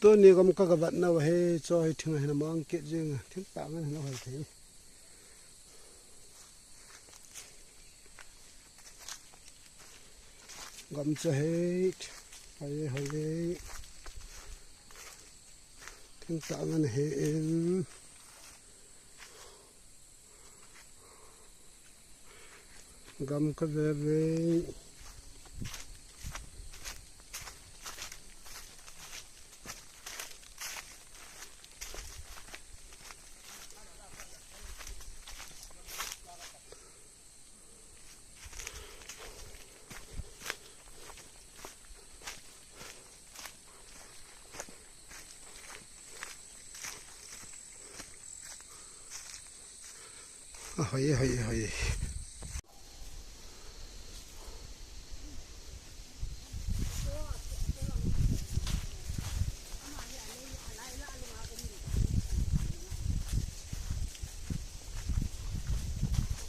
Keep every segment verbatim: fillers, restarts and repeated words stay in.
Tuni gam ka gavet nau hi, chu hi thing a hin amang kit jing, thing tah ngan hin ahoi thei. Gam chu hi, hoi, hoi. Thing tah ngan hi in. Gam ka ve ve. Ahoi, ahoi, ahoi.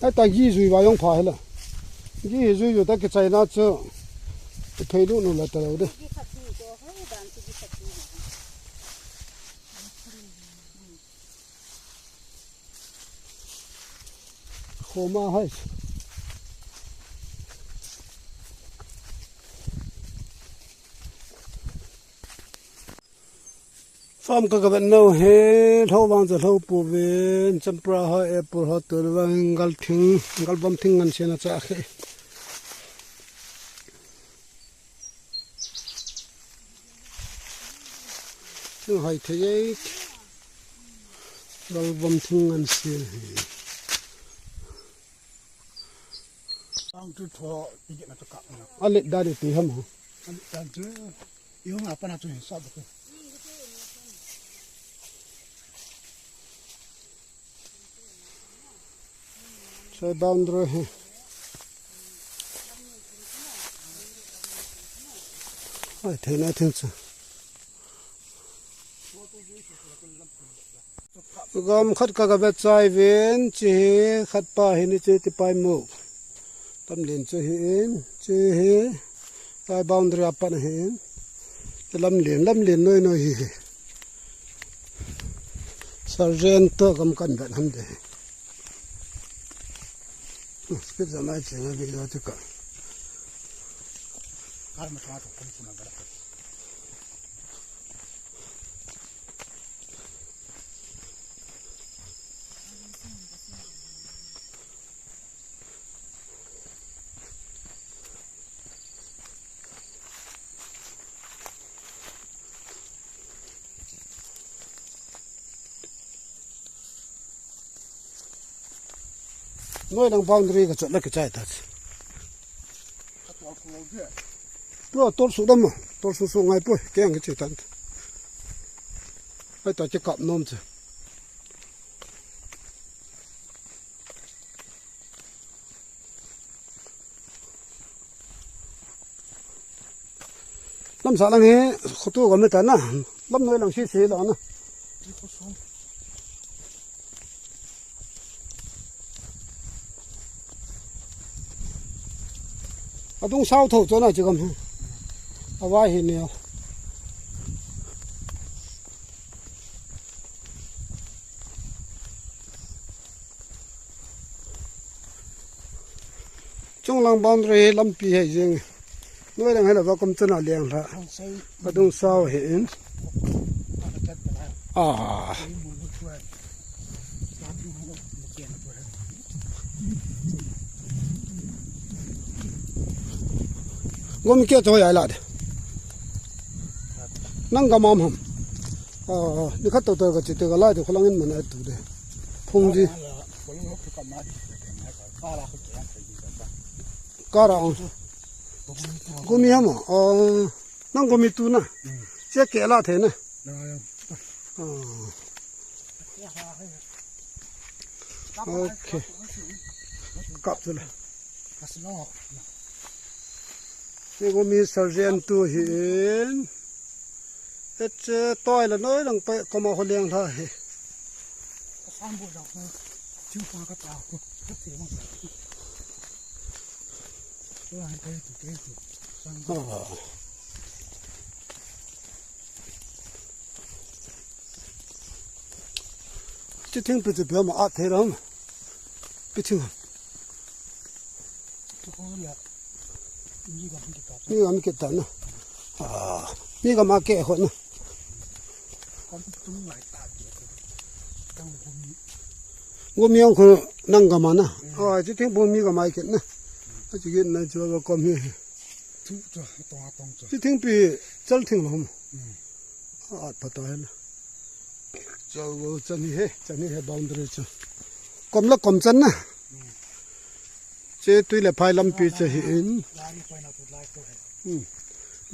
Ai ta gi jui va jong pha hela. Gi hi jui jui ta kichai na chu. Thei lu nu la ta lo de. Khoma hai. Farm ka gavet nau hi, lho vang chu lho pouvin, champra ho, apple ho, tun vang gal thing, gal bom thing ngan sena cha khe. Thing hoi thei e. Gal bom thing ngan se hi. Ang tu tho, ti na tu ka. A let dan ti ham ho. A let dan tu. Yung apa na tu hin sa ba tu. Sai boundary hi. Ai, thei na thing chu. Gam khat ka gavet chai vin, chi hi khat pa hi ni chi ti pai mu. Tam lin chu hi in, chi hi. Ai boundary apat hi in. Lam lin, lam lin noi noi hi hi. Sergeant to gam kan vet ham de. Speed jam ai cheng a video chu ka. Kar ma tha to kum suna ga. Noi lang boundary ka chot la kichai ta. Tua tol su dam ma, tol su su ngai poi, keng kichi tan. Ai ta chi kap nom che. Lam sa lang hi, khutu gam ta na, lam noi lang si si la na. Adung sao tho cho na chi gam hi. Avai hi neo. Chunglang boundary hi lampi hi jing. Noi lang hi la va kum chana liang la. Adung sao hi in. Ah. Gom ke cho ya la de. Nang ka mam ham. Ah, ni khat to to ka chi te ka lai de kholang in man ai tu de. Phung ji. Kara ang. Gomi ham. Ah, nang gomi tu na. Che ke la the na. Ah. Okay. Kap chu la. Ni gomi sergeant tu hi in. Et, eh, toi la noi lang pa koma ho leng la hi. Oh. Pithing pi chu pi ham a thei ram. Pithing. Tu ko la. Ni gam ki ta. Ni gam ki ta na. Ah, ni gam a ke ho na. Kam tung lai ta ke. Tang gum. Gum yang ko nang gam a na. Ah, chi thing bu mi gam a ke na. A chi ke na chu ba kom hi. Tu chu tong a tong chu. Chi thing pi chal thing lo. Hmm. At pha ta hen. Chau chan hi he, chan hi he boundary chu. Kom la kom chan na. Che tui le phai lampi chu hi in. Hmm.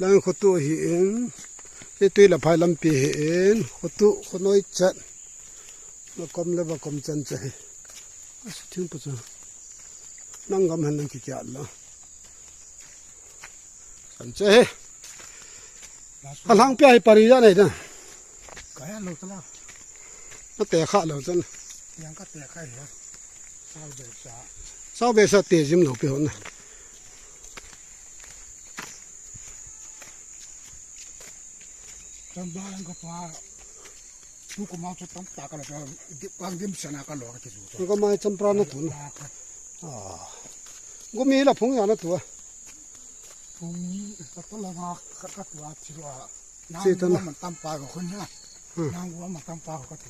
Lang khotu hi in. Che tui le phai lampi hi in. Khotu khonoi chan. Na kom le ba kom chan chu hi. Asi thing pa chu. Nang gam han nang ki kia la. Kan che he. Alang pia hi pari ja nei da. Kaya lo tala. Na te kha lo chan. Yang ka te kha ya. Sao be sa. Sao be sa te jim lo pi hon na. Chamba lang ka pa. Tu ko ma chu tam ta ka lo. Dip ang dim sana ka lo ka chu. Ko mai champra na tu na. Ah. Gumi la phung ya na tu. Phung ka to la ma ka ka tu a chi wa. Chi to na. Nang wa man tam pa ko khun ha. Hmm. Nang wa man tam pa ko ka tu.